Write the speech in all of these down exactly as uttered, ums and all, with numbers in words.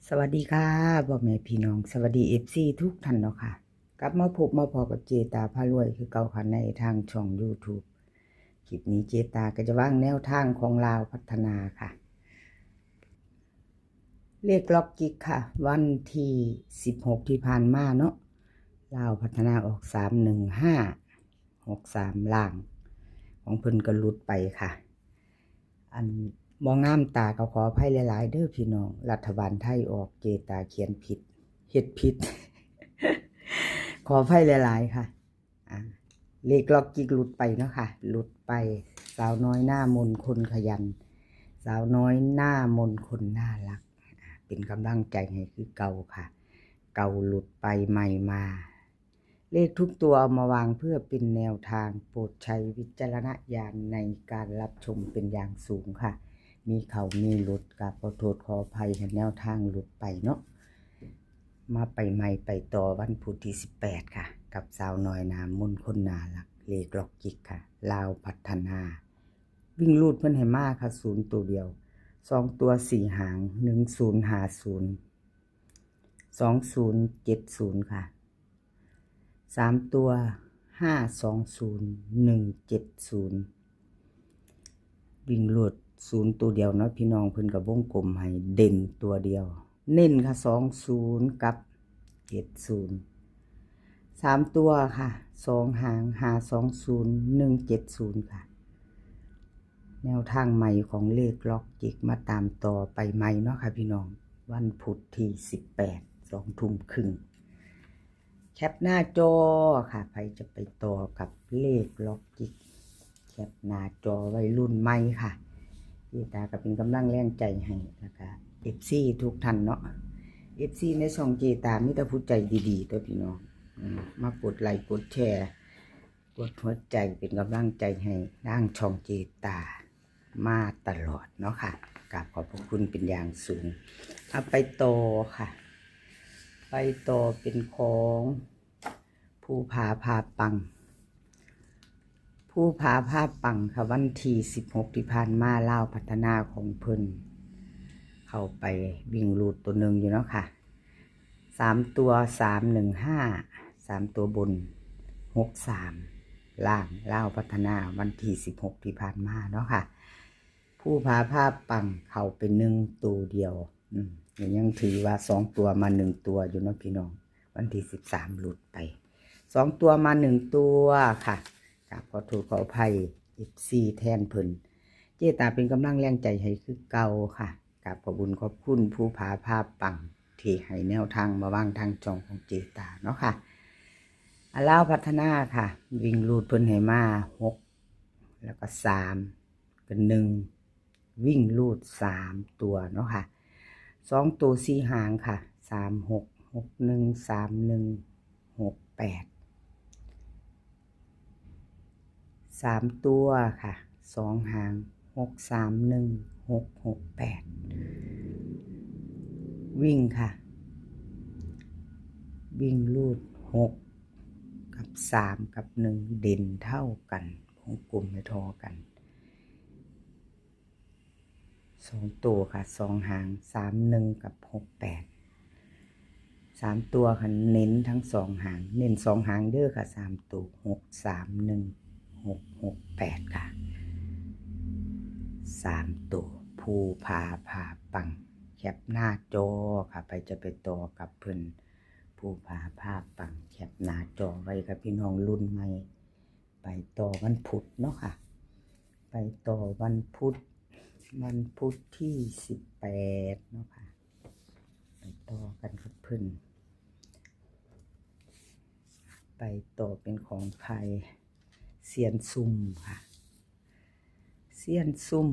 สวัสดีค่ะ พ่อแม่พี่น้อง สวัสดี เอฟซี ทุกท่านเนาะค่ะ กลับมาพบมาพ้อกับเจตาพารวยคือเก่าค่ะ ในทางช่อง YouTube คลิปนี้เจตาก็จะวางแนวทางของลาวพัฒนาค่ะ เลขล็อกจิกค่ะ วันที่สิบหกที่ผ่านมาเนาะ ลาวพัฒนาออก สามหนึ่งห้า หกสาม ล่าง ของเพิ่นก็หลุดไปค่ะ อันบ่งามตาก็ขออภัยหลายๆ เด้อพี่น้อง รัฐบาลไทยออกเจตาเขียนผิด เฮ็ดผิด ขออภัยหลายๆ ค่ะ อ่า เลขล็อกจิกหลุดไปเนาะค่ะ หลุดไป สาวน้อยหน้ามนคนขยัน สาวน้อยหน้ามนคนน่ารัก อ่า เป็นกำลังใจให้คือเก่าค่ะ เก่าหลุดไปใหม่มา เลขทุกตัวเอามาวางเพื่อเป็นแนวทาง โปรดใช้วิจารณญาณในการรับชมเป็นอย่างสูงค่ะ มีเข้ามีหลุด กราบขอโทษขออภัย คันแนวทางหลุดไปเนาะ มาไปใหม่ไปต่อวันพุธที่สิบแปดค่ะ กับสาวน้อยหน้ามนคนน่ารัก เลขล็อกจิกค่ะ ลาวพัฒนา วิ่งรูดเพิ่นให้มาค่ะ ศูนย์ตัวเดียว สองตัวสี่หาง หนึ่งศูนย์ห้าศูนย์ สองศูนย์เจ็ดศูนย์ค่ะ สามตัว ห้าสองศูนย์ หนึ่งเจ็ดศูนย์ วิ่งรูดศูนย์ตัวเดียวเนาะพี่น้อง เพิ่นก็วงกลมให้ เด่นตัวเดียว เน้นค่ะ สองศูนย์ กับ เจ็ดศูนย์ สามตัวค่ะ สองหาง ห้าสองศูนย์ หนึ่งเจ็ดศูนย์ค่ะ แนวทางใหม่ของเลขล็อกจิกมาตามต่อไปใหม่เนาะค่ะพี่น้อง วันพุธที่สิบแปด สองทุ่มครึ่ง แคปหน้าจอค่ะ ใครจะไปต่อกับเลขล็อกจิก แคปหน้าจอไว้รุ่นใหม่ค่ะ เจตาก็เป็นกำลังแรงใจให้ แล้วก็ เอฟซี ทุกท่านเนาะ เอฟซี ในช่องเจตามีแต่ผู้ใจดีๆ ตัวพี่น้อง อืม มากดไลค์กดแชร์ กดหัวใจเป็นกำลังใจให้ทางช่องเจตามาตลอดเนาะค่ะ กราบขอบพระคุณเป็นอย่างสูง เอาไปต่อค่ะ ไปต่อเป็นของภูผาพาปัง ภูผาพาปังค่ะ วันที่สิบหกที่ผ่านมา ลาวพัฒนาของเพิ่น เข้าไปวิ่งรูดตัวหนึ่งอยู่เนาะค่ะ สามตัว สามหนึ่งห้า สามตัวบน หกสาม ล่าง ลาวพัฒนา วันที่สิบหกที่ผ่านมาเนาะค่ะ ภูผาพาปังเข้าเป็นหนึ่งตัวเดียว อืม ยังถือว่าสองตัวมาหนึ่งตัวอยู่เนาะพี่น้อง วันที่สิบสามหลุดไป สองตัวมาหนึ่งตัวค่ะ กราบขอโทษขออภัย เอฟซี แทนเพิ่น เจตาเป็นกำลังแรงใจให้คือเก่าค่ะ กราบขอบบุญขอบคุณภูผาพาปัง ที่ให้แนวทางมาวางทางช่องของเจตาเนาะค่ะ อ่ะ ลาวพัฒนาค่ะ วิ่งรูดเพิ่นให้มา หก แล้วก็ สาม กับ หนึ่ง วิ่งรูด สาม ตัวเนาะค่ะ สอง ตัวสี่หางค่ะ สามหก หกหนึ่ง สามหนึ่ง หกแปด สาม ตัวค่ะ สอง หาง หกสามหนึ่ง หกหกแปด วิ่งค่ะ วิ่งรูด หก กับ สาม กับ หนึ่ง เด่นเท่ากัน วงกลมให้เท่ากัน สอง ตัวค่ะ สอง หาง สามหนึ่ง กับ หกแปด สาม ตัวค่ะ เน้นทั้งสองหาง เน้นสองหางเด้อค่ะ สาม ตัว หกสามหนึ่ง หกหกแปด ค่ะ สาม ตัว ภูผาพาปัง แคปหน้าจอค่ะ ไปจะไปต่อกับเพิ่น ภูผาพาปัง แคปหน้าจอไว้ค่ะพี่น้อง รุ่นใหม่ ไปต่อวันพุธเนาะค่ะ ไปต่อวันพุธ วันพุธที่สิบแปดเนาะค่ะ ไปต่อกันกับเพิ่น ไปต่อเป็นของไทย เซียนซุ่มค่ะ เซียนซุ่ม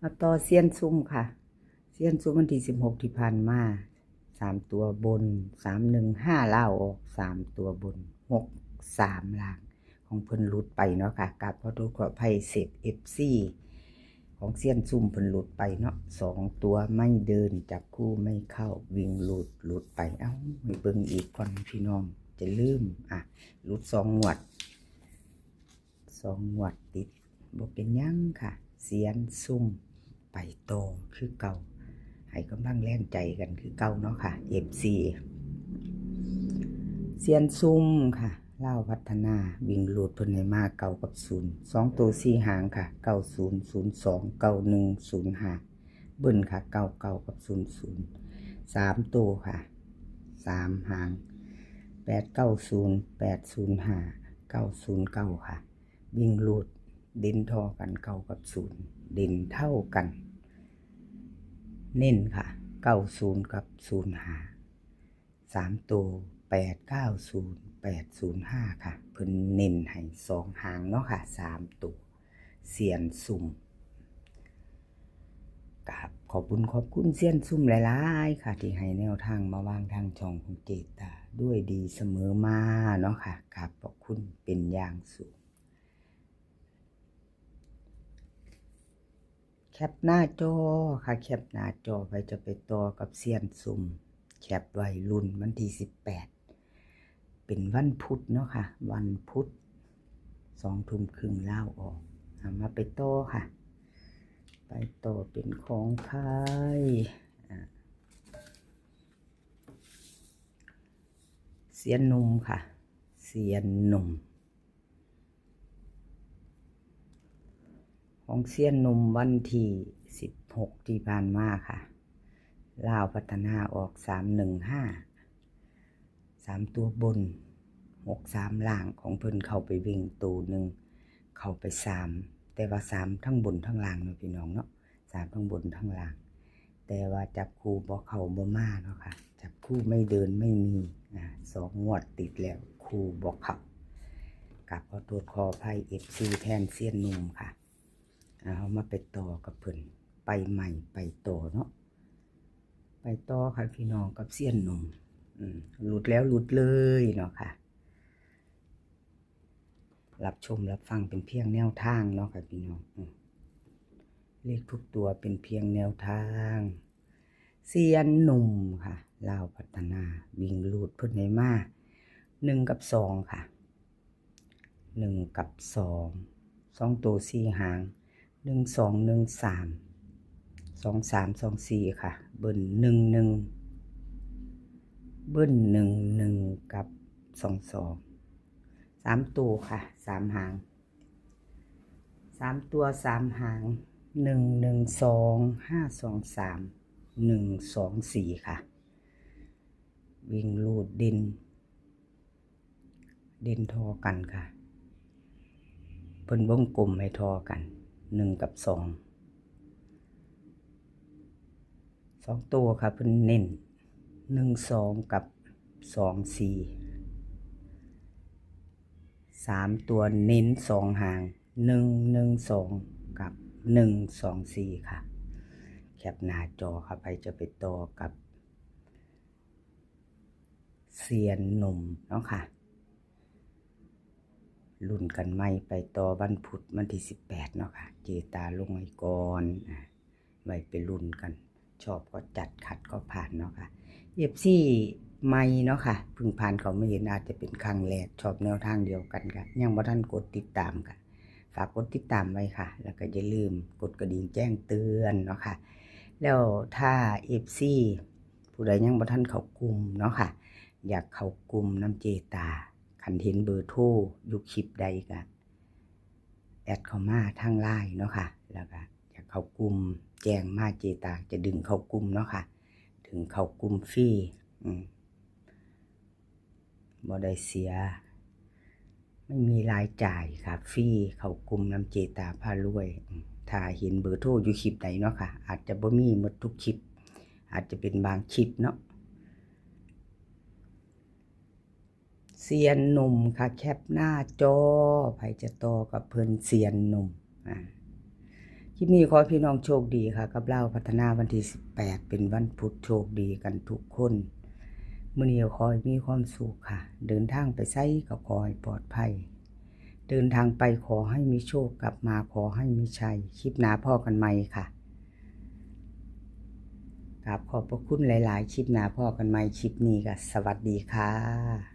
มาต่อเซียนซุ่มค่ะ เซียนซุ่มวันที่สิบหกที่ผ่านมา สาม ตัวบน สามหนึ่งห้า ลาวออก สาม ตัวบน หกสาม ล่าง ของเพิ่นหลุดไปเนาะค่ะ กราบขอโทษขออภัยเซฟ เอฟซี ของเซียนซุ่มเพิ่นหลุดไปเนาะ สอง ตัวไม่เดิน จับคู่ไม่เข้า วิ่งหลุด หลุดไป เอ้า ให้เบิ่งอีกก่อนพี่น้อง จะลืม อ่ะ หลุดสองงวด สองงวดติด บ่เป็นหยังค่ะ เซียนซุ่ม ไปต่อคือเก่า ให้กำลังแรงใจกันคือเก่าเนาะค่ะ เอฟซี เซียนซุ่มค่ะ ลาวพัฒนา วิ่งรูดเพิ่นให้มาเก้ากับศูนย์ สองตัวสี่หางค่ะ เก้าศูนย์ ศูนย์สอง เก้าหนึ่ง ศูนย์ห้า เบิ้ลค่ะ เก้าเก้า กับ ศูนย์ศูนย์ สามตัวค่ะ สามหาง แปดเก้าศูนย์ แปดศูนย์ห้า เก้าศูนย์เก้า ค่ะ วิ่งรูดเด่นท่อกัน เก้ากับศูนย์ เด่นเท่ากัน เน้นค่ะ เก้าศูนย์ กับ ศูนย์ห้า สามตัว แปดเก้าศูนย์ แปดศูนย์ห้า ค่ะ เพิ่นเน้นให้สองหางเนาะค่ะ สามตัว เซียนซุ่ม กราบขอบคุณขอบคุณเซียนซุ่มหลายๆค่ะ ที่ให้แนวทางมาวางทางช่องของเจตาด้วยดีเสมอมาเนาะค่ะ กราบขอบคุณเป็นอย่างสูง แคปหน้าจอค่ะ แคปหน้าจอ ไผจะไปต่อกับเซียนซุ่ม แคปไว้รุ่นวันที่สิบแปด เป็นวันพุธเนาะค่ะ วันพุธ สองทุ่มครึ่งลาวออก เอามาไปต่อค่ะ ไปต่อเป็นของไทย อ่ะ เซียนหนุ่มค่ะ เซียนหนุ่ม ของเซียนหนุ่มวันที่สิบหกที่ผ่านมาค่ะ ลาวพัฒนาออก สามหนึ่งห้า สามตัวบน หกสาม ล่าง ของเพิ่นเข้าไปวิ่งตัวหนึ่ง เข้าไปสาม แต่ว่าสามทั้งบนทั้งล่างเนาะพี่น้องเนาะ สามทั้งบนทั้งล่าง แต่ว่าจับคู่บ่เข้าบ่มาเนาะค่ะ จับคู่ไม่เดินไม่มี อ่า สองงวดติดแล้ว คู่บ่เข้า กราบขอโทษขออภัย เอฟซี แทนเซียนหนุ่มค่ะ เอามาไปต่อกับเพิ่น ไปใหม่ไปต่อเนาะ ไปต่อค่ะพี่น้องกับเซียนหนุ่ม อืม หลุดแล้วหลุดเลยเนาะค่ะ รับชมรับฟังเป็นเพียงแนวทางเนาะค่ะพี่น้อง อืม เลขทุกตัวเป็นเพียงแนวทาง เซียนหนุ่มค่ะ ลาวพัฒนา วิ่งรูดเพิ่นให้มา หนึ่งกับสองค่ะ หนึ่งกับสอง สองตัวสี่หาง หนึ่งสอง หนึ่งสาม สองสาม สองสี่ ค่ะ เบิ้ล หนึ่งหนึ่ง เบิ้ล หนึ่งหนึ่ง กับ สองสอง สามตัวค่ะ สามหาง สามตัว สามหาง หนึ่งหนึ่งสอง ห้าสองสาม หนึ่งสองสี่ ค่ะ วิ่งรูดเด่น เด่นท่อกันค่ะ เพิ่นวงกลมให้ท่อกัน หนึ่งกับสอง สองตัวค่ะ เพิ่นเน้น หนึ่งสอง กับ สองสี่ สามตัวเน้นสองหาง หนึ่งหนึ่งสอง กับ หนึ่งสองสี่ ค่ะ แคปหน้าจอค่ะ ไผจะไปต่อกับ เซียนหนุ่มเนาะค่ะ ลุ้นกันใหม่ไปต่อวันพุธวันที่สิบแปดเนาะค่ะ เจตาลงให้ก่อน อ่ะ ไว้ไปลุ้นกัน ชอบก็จัด ขัดก็ผ่านเนาะค่ะ เอฟซี ใหม่เนาะค่ะ เพิ่งผ่านเข้ามาเห็น อาจจะเป็นครั้งแรก ชอบแนวทางเดียวกันค่ะ ยังบ่ทันกดติดตามค่ะ ฝากกดติดตามไว้ค่ะ แล้วก็อย่าลืมกดกระดิ่งแจ้งเตือนเนาะค่ะ แล้วถ้า เอฟซี ผู้ใดยังบ่ทันเข้ากลุ่มเนาะค่ะ อยากเข้ากลุ่มนำเจตา คันเห็นเบอร์โทรอยู่คลิปใดก็แอดเข้ามาทางไลน์เนาะค่ะ แล้วก็อยากเข้ากลุ่มแจ้งมา เจตาจะดึงเข้ากลุ่มเนาะค่ะ ดึงเข้ากลุ่มฟรี อืม บ่ได้เสีย ไม่มีรายจ่ายค่ะ ฟรี เข้ากลุ่มนำเจตาพารวย อืม ถ้าเห็นเบอร์โทรอยู่คลิปใดเนาะค่ะ อาจจะบ่มีหมดทุกคลิป อาจจะเป็นบางคลิปเนาะ เซียนหนุ่มค่ะ แคปหน้าจอ ไผจะต่อกับเพิ่น เซียนหนุ่ม อ่า คลิปนี้ขอให้พี่น้องโชคดีค่ะ กับลาวพัฒนาวันที่สิบแปด เป็นวันพุธ โชคดีกันทุกคน มื้อนี้ขอให้มีความสุขค่ะ เดินทางไปไสก็ขอให้ปลอดภัย เดินทางไปขอให้มีโชค กลับมาขอให้มีชัย คลิปหน้าพ้อกันใหม่ค่ะ กราบขอบพระคุณหลายๆ คลิปหน้าพ้อกันใหม่ คลิปนี้ก็สวัสดีค่ะ